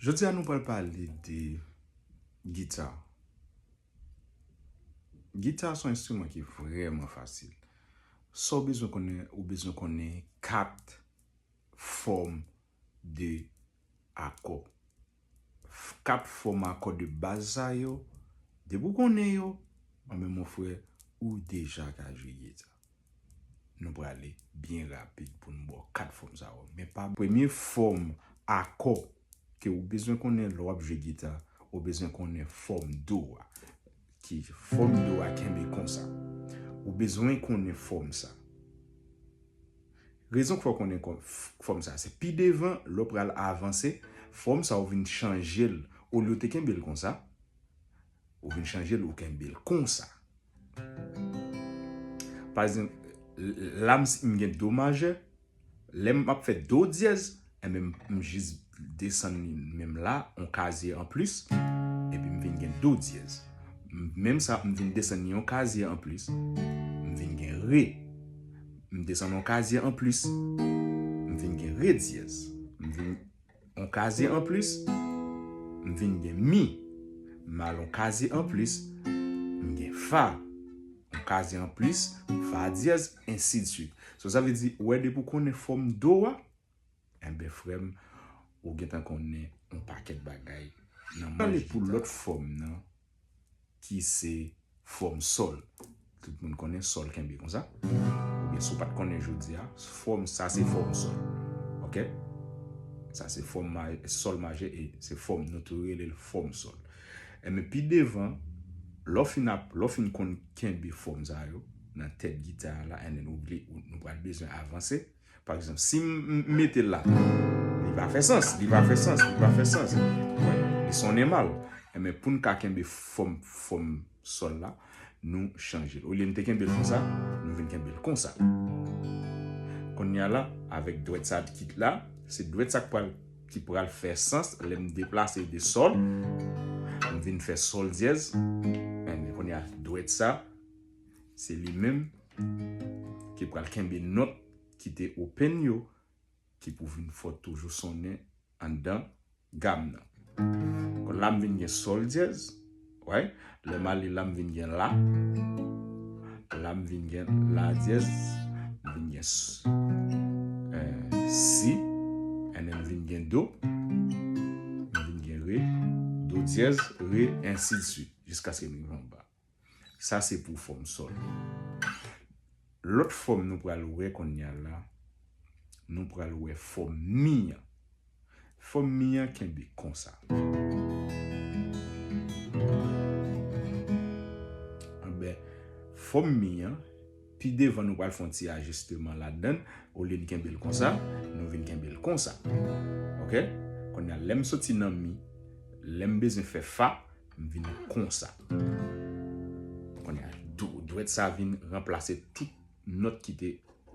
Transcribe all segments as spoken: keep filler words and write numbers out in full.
Jodi a nou pral pale de gita. Gita se yon enstriman ki vrèman fasil. Sa w bezwen konnen, ou bezwen konnen kat fòm de akò. Kat fòm akò de baz sa yo, depi w konnen yo, anben mon frè, ou deja ka jwe gita. Nou prale byen rapid pou n ba w kat fòm sa yo. Men pa premye fòm akò ke ou bezwen konnen lè w ap jwe gita, ou bezwen konnen fòm do a. Ki fòm do a kenbe konsa. Ou bezwen konnen fòm sa. Rezon k fè w konnen fòm sa, se pi devan, lè w pral avanse, fòm sa ou vin chanje l. Olye w te kenbe l konsa, ou vin chanje l, ou kenbe l konsa. Pa egzanp, la m gen do majè, lè m ap fè do dyèz, enben m jis desann li menm la, yon kazye anplis, epi m vin gen do dyèz. Menm sa, m vin desann li yon kazye anplis, m vin gen re. M desann yon kazye anplis, m vin gen re dyèz. M vin yon kazye anplis, m vin gen mi. M al yon kazye anplis, m gen fa. Yon kazye anplis, fa dyèz, ensidswit. So, sa vle di, ou wè depi w konnen fòm do a, enben, frè m, ou gentan konnen yon pakèt bagay nan manj gita. Pale pou lòt fòm nan, ki se fòm sòl. Tout moun konnen sòl kenbe konsa. Oubyen si w pa t konnen jodi a, fòm sa se fòm sòl. Oke? Sa se fòm ma-, sòl majè e se fòm, nou tou rele l fòm sòl. Enben, pi devan, lè w fin ap, lè w fin konn kenbe fòm sa yo nan tèt gita a la, enben, ou vle, ou, nou pral bezwen avanse. Pa egzanp, si m, m mete l la, li pa fè sans, li pa fè sans, li pa fè sans. Wè, li sonnen mal. Enben, pou n ka kenbe fòm, fòm sòl la, nou chanje l. Olye n te kenbe l konsa, nou vin kenbe l konsa. Kounye a la, avèk dwèt sa ki la, se dwèt sa k pral, ki pral fè sans lè m deplase de sòl, m vin fè sòl dyèz. Enben, kounye a, dwèt sa, se li menm ki pral kenbe nòt ki te open yo, ki pou vin fè w toujou sonnen anndan gam nan. Kon la m vin gen sòl dyèz, wè, lè m ale la m vin gen la, la m vin gen la dyèz, m vin gen s-, eh, si, and then m vin gen do, m vin gen re, do dyèz, re, ensidswit, jiskaske m rive anba. Sa se pou fòm sòl. Lòt fòm nou pral wè kounye a la, nou pral wè fòm mi an. Fòm mi an kenbe konsa. Anben, fòm mi an, pi devan nou pral fè yon ti ajisteman ladan l, olye n kenbe l konsa, nou vin kenbe l konsa. Oke? Kounye a, lè m soti nan mi, lè m bezwen fè fa, m vin konsa. Kounye a, dwèt sa vin ranplase tout nòt ki te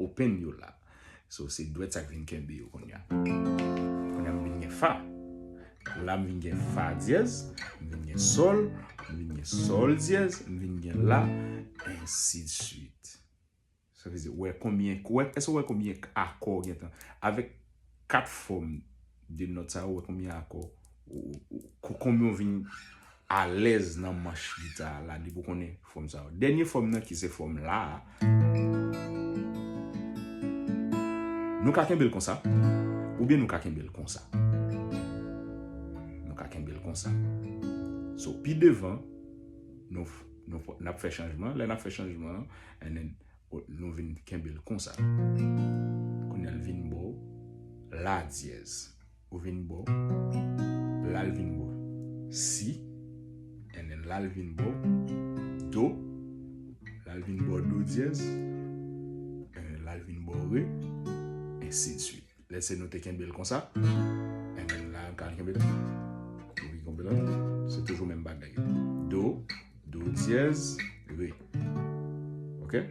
open yo la. So, se dwèt sa k vin kenbe yo kounye a. Kounye a, m vin gen fa. La, m vin gen fa dyèz, m vin gen sòl, m vin gen sòl dyèz, m vin gen la, ensidswit. Sa vle di, wè konbyen, wè, èske w wè konbyen akò w gentan? Avèk kat fòm de nòt sa yo, w wè konbyen akò, ou, ou, ou, ko-, konbyen w vin alèz nan manch gita a la, depi w konnen fòm sa yo. Dènye fòm nan ki se fòm la a, nou ka kenbe l konsa, oubyen nou ka kenbe l konsa. Nou ka kenbe l konsa. So, pi devan, nou, nou, n ap fè chanjman. Lè n ap fè chanjman an, and then, nou vin kenbe l konsa. Kounye a l vin ba w la dyèz. Ou vin ba w, la l vin ba w si, and then la l vin ba w do, la l vin ba w do dyèz, and then la l vin ba w re, ensidswit. Let's say nou te kenbe l konsa, and then la, ka kenbe l. Ou vin kenbe l, se toujou menm bagay. Do, do dyèz, re. Oke?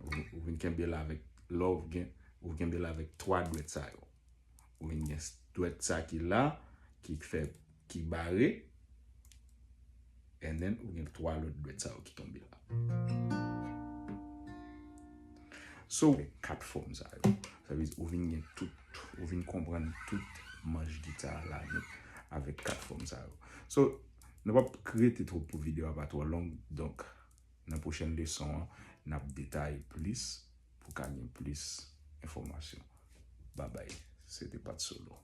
Ou, ou vin kenbe l avèk, lè w gen, ou kenbe l avèk twa dwèt sa yo. Ou vin gen s-, dwèt sa ki la, ki fè, ki bare, and then ou gen twa lòt dwèt sa yo ki tonbe la. So, kat fòm sa yo. Sa vle di, ou vin gen tout, ou vin konprann tout manch gita a la nèt. avèk kat fòm sa yo. So, nou p ap rete twòp pou videyo a pa twò long. Donk, nan pwochèn leson an, n ap detay plis pou ka gen plis enfòmasyon. Babay, se te Pat Solo.